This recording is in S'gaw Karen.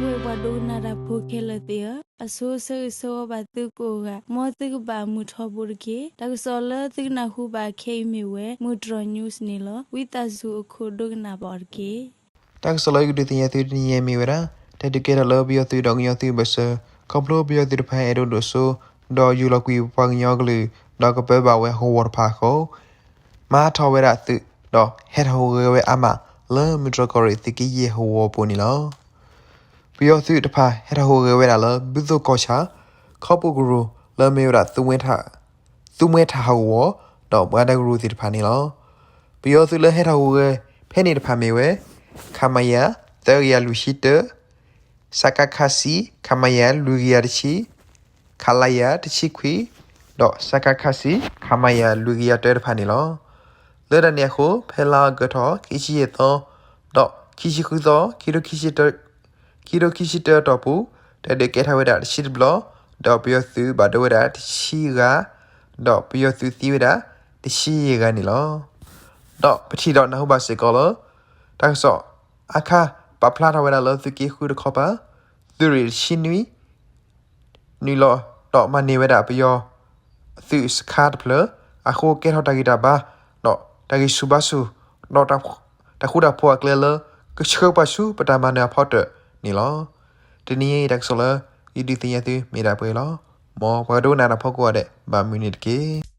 ပှၤဒိကနၣ်တၢ်ဖိခဲလၢာ်သ့ၣ်ဧၢ, အဆိဆၢဂ့ၤဆၢဝါဘၣ်သုကိးဂၤ, မ်သုကဘၣ်မုာ်ထီဘိတက့ၢ်. တၢ်ကစီၣ်လၢသုကနၢ်ဟူဘၣ်ခဲအံၤမ့ၢ်ဝဲ မုၢ်တြီၢ် news န့ၣ်လီၤ. ဝံသးစူၤအခိၣ်ဒိကနၣ်ဘၣ်အီၤတက့ၢ်. တၢ်ကစီၣ်လၢယကဒုးသ့ၣ်ညါသုတနံၤအံၤမ့ၢ်ဝဲဒၣ် တၢ်ဒုးကဲထီၣ်လၢပယီၤသုးဒီးကညီသုးအဘၢၣ်စၢၤ ခီဖျိပယီၤသုးတဖၣ်အဲၣ်ဒိးဒိၣ်စိ ဒီးယူၢ်လီၤကွံာ်ပှၤကညီကလုာ် ဒီးကပၢဘၣ်ဝဲဟီၣ်ကဝီၤတဖၣ်အဃိ မၤထီၣ်ဝဲဒၣ်သုး ဒီးဟဲထီၣ်ဟူးဂဲၤဝဲအါမး လၢမုၢ်တြီၢ်ကီၢ်ရ့ၣ်သုးက့ယဲၢ်ဟီၣ်ကဝီၤပူၤန့ၣ်လီၤ. ပယီၤသုးတဖၣ်ဟဲထီၣ်ဟူးဂဲၤဝဲဒၣ်လၢ ဘုသိၣ်ကီၢ်ဆၣ် ခီပူၤကရူၢ် လၢမ့ၢ်ဝဲဒၣ် သူမွဲထးဟီၣ်ကဝီၤ ဒီးပှၤဒဲကရူၢ်သ့ၣ်တဖၣ်န့ၣ်လီၤ. ပယီၤသုးလၢဟဲထီၣ်ဟူးဂဲၤဖဲန့ၣ်တဖၣ်မ့ၢ်ဝဲ ခမရ သၢကယၤလွံၢ်ဆံတၢ စကခ ဆံ, ခမရ လွံၢ်ကယၤတဆံ, ခလရ တဆံခွံ, ဒီး စကခ ဆံ, ခမရ လွံၢ်ကယၤတၢတဖၣ်န့ၣ်လီၤ. လၢတၢ်န့ၣ်အဃိ ဖဲလါအီကူးထီၣ် ခံဆံယဲၢ်သီ ဒီး ခံဆံဃုသီ ခံ ခံထိခံဆံတၢအတီၢ်ပူၤ တၢ်ဒုးကဲထီၣ်ဝဲဒၣ်တဆံတဘျီ, ဒီးပယီၤသုးဘၣ်ဒိဝဲဒၣ်တဆံဂၤ, ဒီးပယီၤသုးသံဝဲဒၣ်တဆံယဲၢ်ဂၤန့ၣ်လီၤ. ဒီးပထံၣ်ဒီးနၢ်ဟူဘၣ်စ့ၢ်ကီးလၢ တၢ်ကစီၣ်အခါ ပာ်ဖျါထီၣ်ဝဲဒၣ်လၢသုးက့ဃုတခီပၤ သုးရ့ၣ်တဆံနွံ နုာ်လီၤဒီးမၤန့ၢ်ဝဲဒၣ်ပယီၤသုးစခါတဖျၢၣ်အဃိ ကဲထီၣ်တၢ်ဂံၢ်တၢ်ဘါ ဒီးတၢ်ဂံၢ်ဆူၣ်ဘါဆူၣ် ဒီးတၢ်ဃူတၢ်ဖိးအကျဲလၢ ကဆှၢပှၤဆူပတၢ်မၤနၢၤအဖီတၢၣ်န့ၣ်လီၤ. တနံၤအံၤတၢ်ကစီၣ်လၢ ယဒုးသ့ၣ်ညါသုမ့ၢ်ဒၣ်ပှဲၤလီၤ. မ်ပှၤဒိကနၣ်တၢ်ဖိကိးဂၤဒဲး ဘၣ်မုာ်န့ၣ်တက့ၢ်.